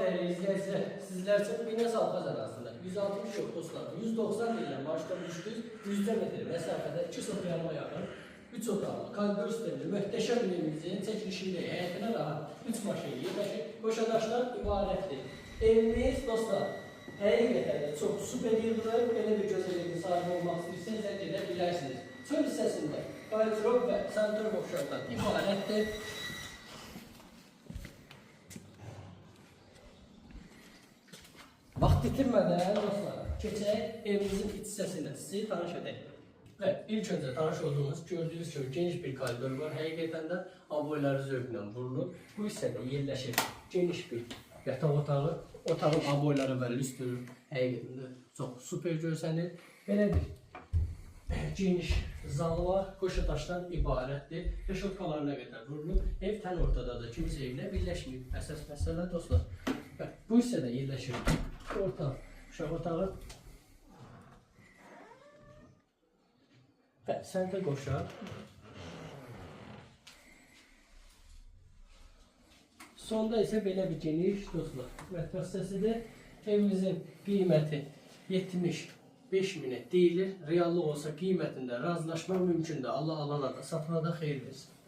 Salam dəyərli izləyicilər, sizlər üçün Binəs Alxaz arasında 160 yox dostlar, 190 ilə marşrutdan düşdünüz, 100 metr məsafədə 2 sot yarıma yaxın 3 otaqlı, koridor sistemli möhtəşəm bir evimizin çəkilişində həyətinə rahat 3 maşın yerləşir, qoşadaşdan ibarətdir. Evimiz dostlar, həqiqətən də çox super yığılır, belə bir gözəl evin sahibi olmaq istəyirsiniz, zəng edə bilərsiniz. Çöl hissəsində qardırob və sanitar qovşaqdan ibarətdir. Vaxt itirmədən dostlar, keçək evimizin iç hissəsində sizi tanış edək. Və ilk öncə tanış olduğumuz, gördüyünüz kimi geniş bir koridor var. Həqiqətən də aboyları zövqlə vurulur. Bu hissədə yerləşir geniş bir yataq otağı. Otağın aboyları və lüstrü həqiqətən də çox super görsənir. Belə bir geniş zalı var. Qoşa daşdan ibarətdir. Reşotkalarına qədər vurulur. Ev tən ortadadır. Kimsə evlə birləşməyib. Əsas məsələ dostlar. Və bu hissədə yerləşir orta uşaq otağı. Və sənətə qoşaq. Sonda isə belə bir geniş dostlar mətbəx hissəsidir. Evimizin qiyməti 75 minə deyilir. Reallıq olsa qiymətində razılaşma mümkündür. Allah alana da satana da xeyir versin.